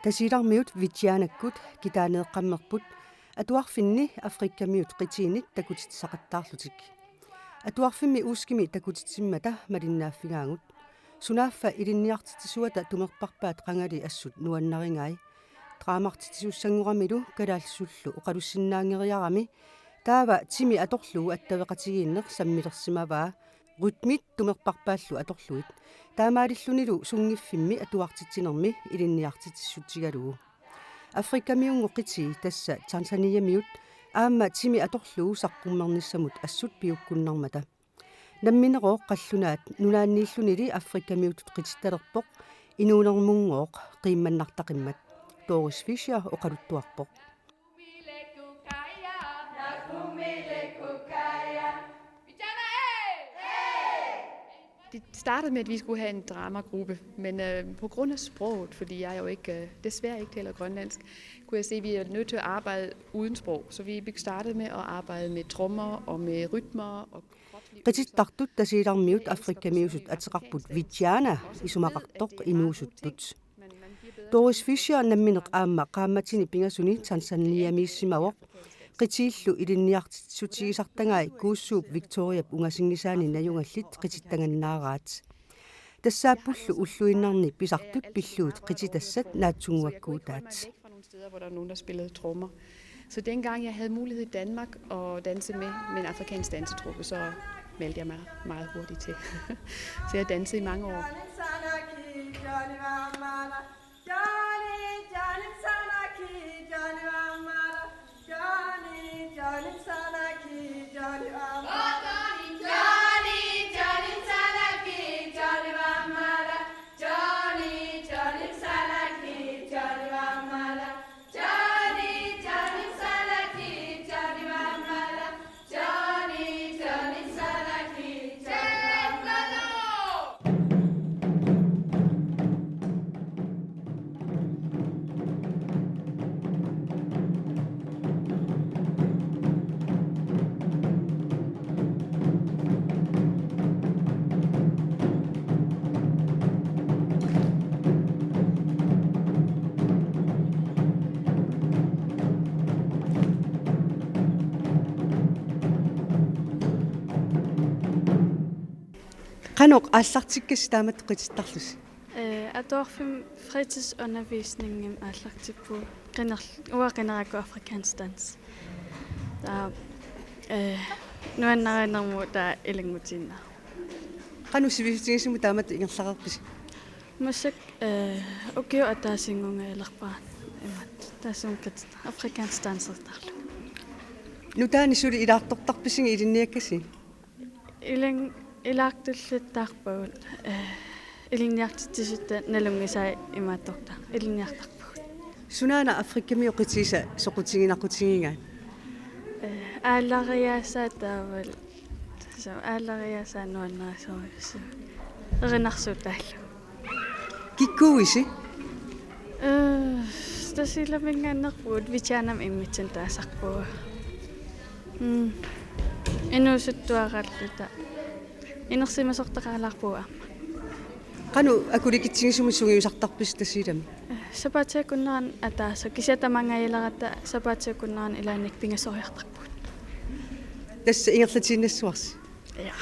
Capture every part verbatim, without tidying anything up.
Tasiilarmiut Vichianakkut kitaaneeqqammerput atuarfinni Afrikamiut qitiinit takutitsisaqattaarlutik. Atuarfimmi Uskimi takutitsimmata malinnaaffigaagut. Sunaaffa ilinniartitsisuata tumerparpaat qangali assut nuannarigai. Draamartitsisussanngoramillu kalaallisullu oqalussinnaanngeriarami taava timi atorlugu attaveqatigiinneq sammilersimavaa, rytmit tumerparpaallu atorlugit. Taamaalillunilu sunngiffimmi atuartitsinermi ilinniartitsissutigalugu. Afrikamiunngooq qitii, tassa Tanzaniamiut, aamma timi atorlugu saqqummernissamut assut piukkunnarmata. Namminerooq qallunaat nunaanniillunili Afrikamiutut qitittalerpoq, inuunermunngooq qiimmannartaqimmat. Doris Fischer oqaluttuarpoq. Det startede med, at vi skulle have en dramagruppe, men øh, på grund af sproget, fordi jeg jo ikke, øh, desværre ikke taler grønlandsk, kunne jeg se, at vi er nødt til at arbejde uden sprog. Så vi startede med at arbejde med trommer og med rytmer og kropslige øvelser. Qitittartut Tasiilarmiut Afrikamiusut ateqarput Vichiana isumaqartoq inuusuttut. Doris Fischer nammineq aamma qaammatini pingasuni Tanzaniamiissimavoq. Qitiillu ilinniartitsissutigisartagai Kuussuup Victoriap ungasinngisaani najugallit qitittangannaaraat. Tassaappullu ulluinnarni pisartut pillugit qititassat naatsunnguakkuutaat. Fra nogle steder, hvor der var nogen, der spillede trommer. Så dengang jeg havde mulighed i Danmark at danse med, med en afrikansk dansetruppe, så meldte jeg mig meget hurtigt til. Så jeg har danset i mange år. Qanoq aallartikkassi taamatut qitittarlusi? Øh, atuarfimmi fritidsundervisningimi aallartippugut. Qiner-, uanga qinerakkut afrikansk dans. Taava, øh, nuannarinermut taava ilanngutiinnarpoq. Qanoq sivisutigisumik taamatut ingerlareerpisi? Massakkut, øh, ukiut ataasinngunngajalerpara imaattoq. Taassuma qitittarpara afrikansk dansertarlugu. Nutaanik suli ilaartortarpisigit ilinniakkasi? Ilan-, ilaartulluttaarpagut, øh, ilinniartitsisutta nalunngisai imaattortarput, ilinniartarpagut. Sunaana Afrikamiut qitiisa soqutiginaqutigigaat? Øh, aallariaasaa taavalu, så aallariaasaa nuannarisorujussuuvoq. Erinarsuutaallu. Kikkuuisi? Øh, Tasiilaminngaanneerpugut Vichianami immitsinnut taasarpugut. Mm. Inuusuttuaraalluta. Inersimasortaqalaarpugut aamma. Qanoq akulikitsigisumik sungiusartarpisi Tasiilami? Sapaatip akunnerani ataaseq, kisianni tamangajaleratta sapaatip akunnerani ilaannikkut pingasoriartarpugut. Tassa ingerlatiinnassuarsi? Ja.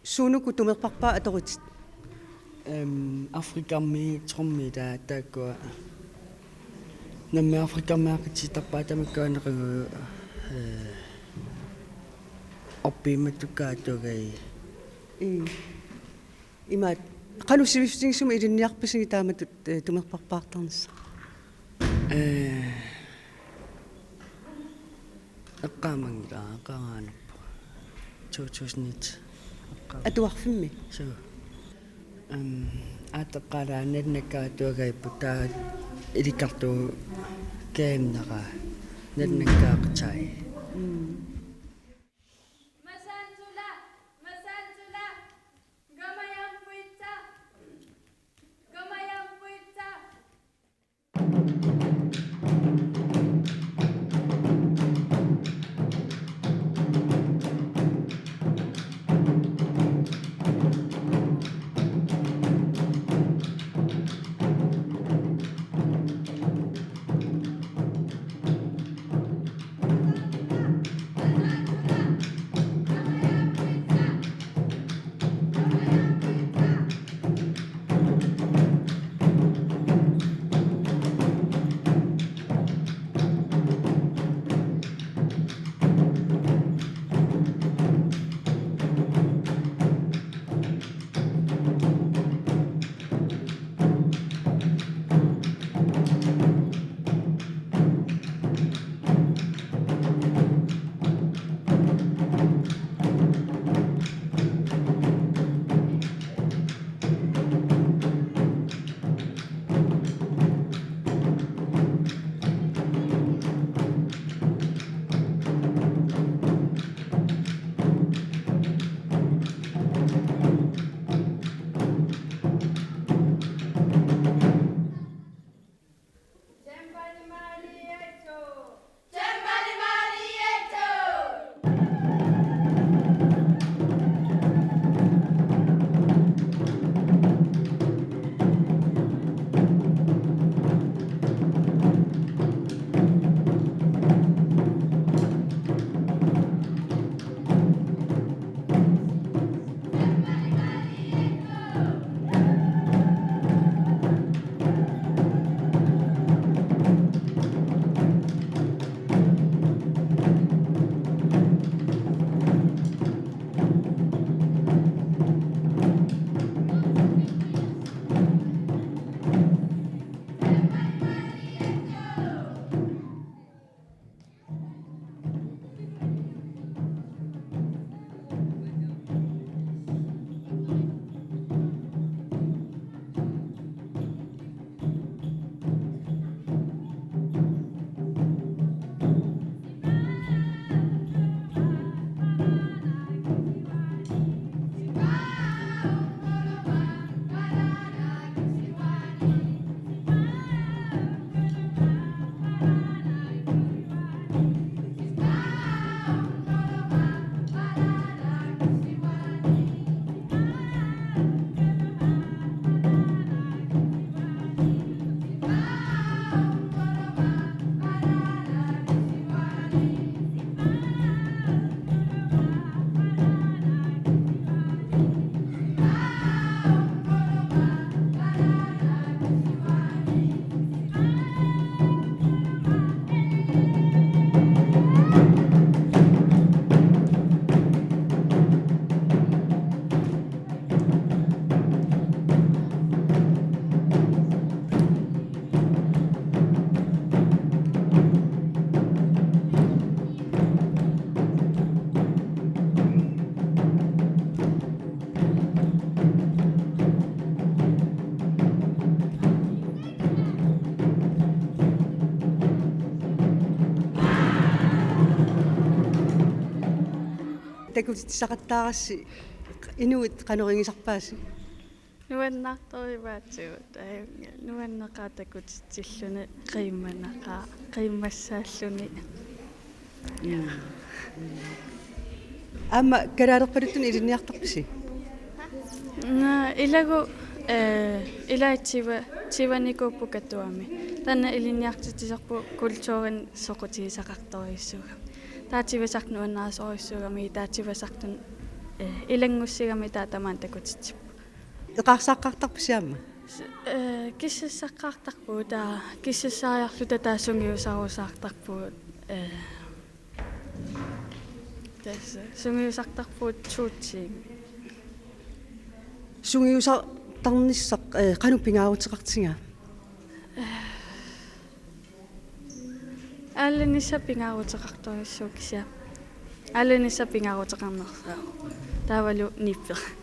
Suunuku tumerparpaat atorutit? Ehm, Afrikami trommi taa taakkua. Nammi Afrikami aqitsittarpaat tamakkua neqagu, eh, orpiimatukkaatugai. Ii. Imaat, qanoq sivisutigissumik ilinniarpisigit taamatut, eh, tumerparpaartarnissaq? Eh, eqqaamanngilaq, eqqaamanerpoq. To tusind et. Eqqaama-. Atuarfimmi? Suu. Ehm, aattoqqaalaat nalunakkaatuagaipput taava ilikkartugut kajunnera nalunakkaaqatai. Mm. Masantula, masantula, gamayampuitsa, gamayampuitsa. Takutitsisaqattaarassi inuit qanoq iliortarpisi? Nuannaartorivaatsigut, ajunngilaq, nuanneqaaq takutitsilluni, qiimmanaqaaq, qiimmassaalluni. Mm. Aamma kalaalerpaluttunik ilinniartarpisi? Naa, ilagut, eh, ilaa tyve, tyvenikuupput Katuami. Taanna ilinniartitsisarput kulturimik soqutigisaqartorujussuugami. Taava tyvesartut nuannarisorujussuugamigit, taava tyvesartut Ilanngussigami taava tamaani takutitsivoq. Eqaarsaqqaartarpisi aamma? Kissassaqqaartarpugut, taava kissassariarluta taava sungiusarusaartarpugut. Tassa sungiusartarpugut to timer. Sungiusartarnissaq qanoq pingaaruteqartigaa? Aallarnissaq pingaaruteqartorujussuuvoq kisianni. Aallarnissaq pingaaruteqarnersaavoq. Taavalu nippera.